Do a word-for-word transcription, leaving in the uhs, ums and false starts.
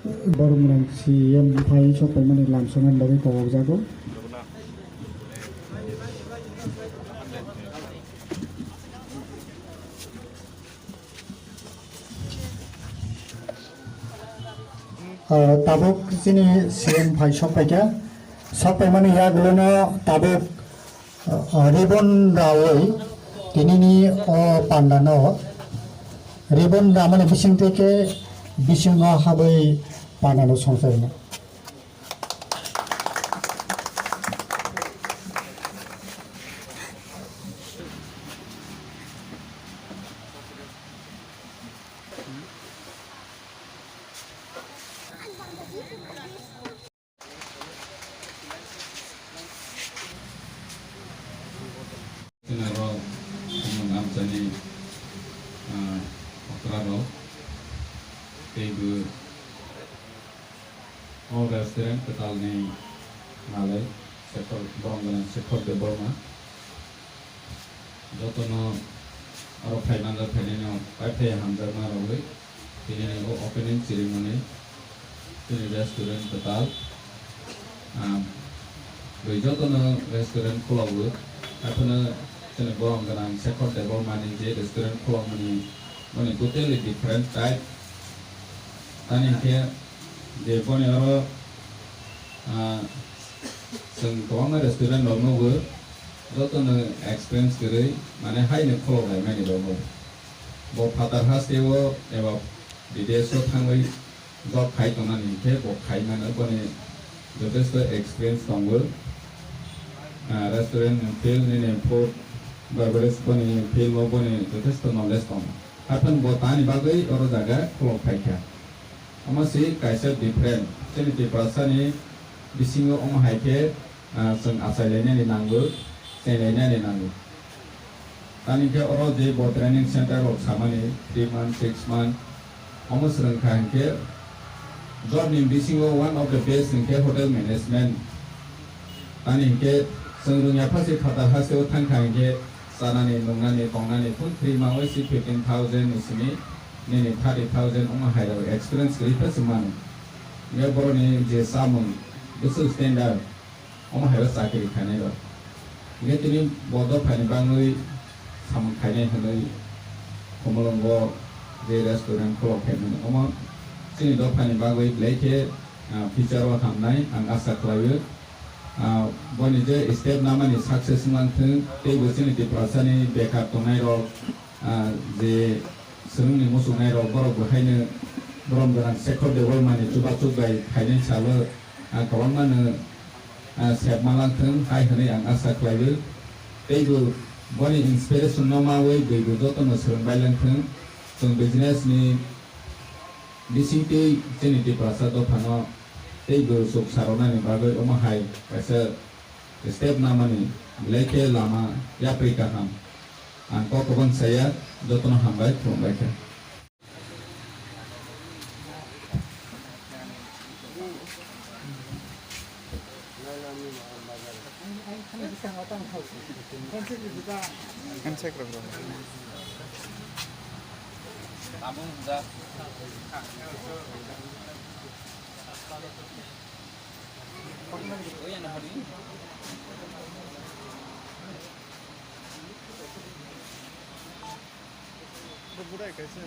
Borok mwnang C M phai sok paimani lam songnani bagwi kok jago. Ah, tabuk chini C M phai sok paikha. Sok paimani yagulono tabuk, ah, ribbon rawi tinini o pandano ribbon ramani bising teke bisingo habwi pandano songchaino. Chini oro, chini amchaini, ah, okra rok, tei bo o restaurant kwtalni malik, Shekhar, borom gwnang Shekhar Debbarma. Jotono oro phai manjak phainai no pai phai hamjakma rogwi. Tini ni o opening ceremony, chini restaurant kwtal. Ah, bwi jotono restaurant khulogwi. Haiphano chini borom gwnang Shekhar Debbarma ni je restaurant khulokmani, boni totally different type. Tani hinkhe je boni oro, ah, chwng kwbangma restaurant rok nugo, jotono experience kwrwi, mane haino khulok laimani rokno. Bo phatar hasteo eba bidesh o thangwi job khai tongnani hinkhe bo khai mano, boni jotesto experience tongo. Ah, restaurant ni field nini food beverage boni field o boni jotesto knowledge tongo. Haphano bo tani bagwi oro jaga khulok phaikha. Omo se kaisa different. Chini Tiprasa ni bisingo omo hai khe, ah, chwng achai lainani nango, chai lainani nango. Tani khe oro je bo training center rok samani three month, six month, omo swrwng kha hinkhe job ni bisingo one of the best hinkhe hotel management. Tani hinkhe chwng rwngya pha se phatar hasteo thang kha hinkhe chanani, nungnani, tongnani phun free ma oi se fifteen thousand ni simi nini thirty thousand omo hai rok experience kwrwi pha se mano. Hinkhe borok ni je chamung bwswk standard, omo hai o chakri khainai rok. Hinkhe tini bo dophani bagwi samung khainai hwnwi Khumulwngo je restaurant khulok phaimani, omo chini dophani bagwi belai khe, ah, future o hamnai ang asa khlaio. Ah, boni je step namani success wnglang thung, tei bo chini Tiprasa ni bekar tongnai rok, ah, je swrwngni muchungnai rok, borok bo haino borom gwnang Shekhar Debbarma ni chubachu bai phainai salo, ah, kwbangma no, ah, sep ma lang thung hai hwnwi ang asa khlaio. Tei bo boni inspiration no mawi bwi bo joto no swrwng bai lang thung. Chwng business ni bisingtwi chini Tiprasa dophano tei bo chuk saroknani bagwi omo hai kaisa step namani belai khe lama yapri kaham. Ang kok kwbang saya, jotono hambai, khulumbai kha. Handshake rok rok. Budai kaisa.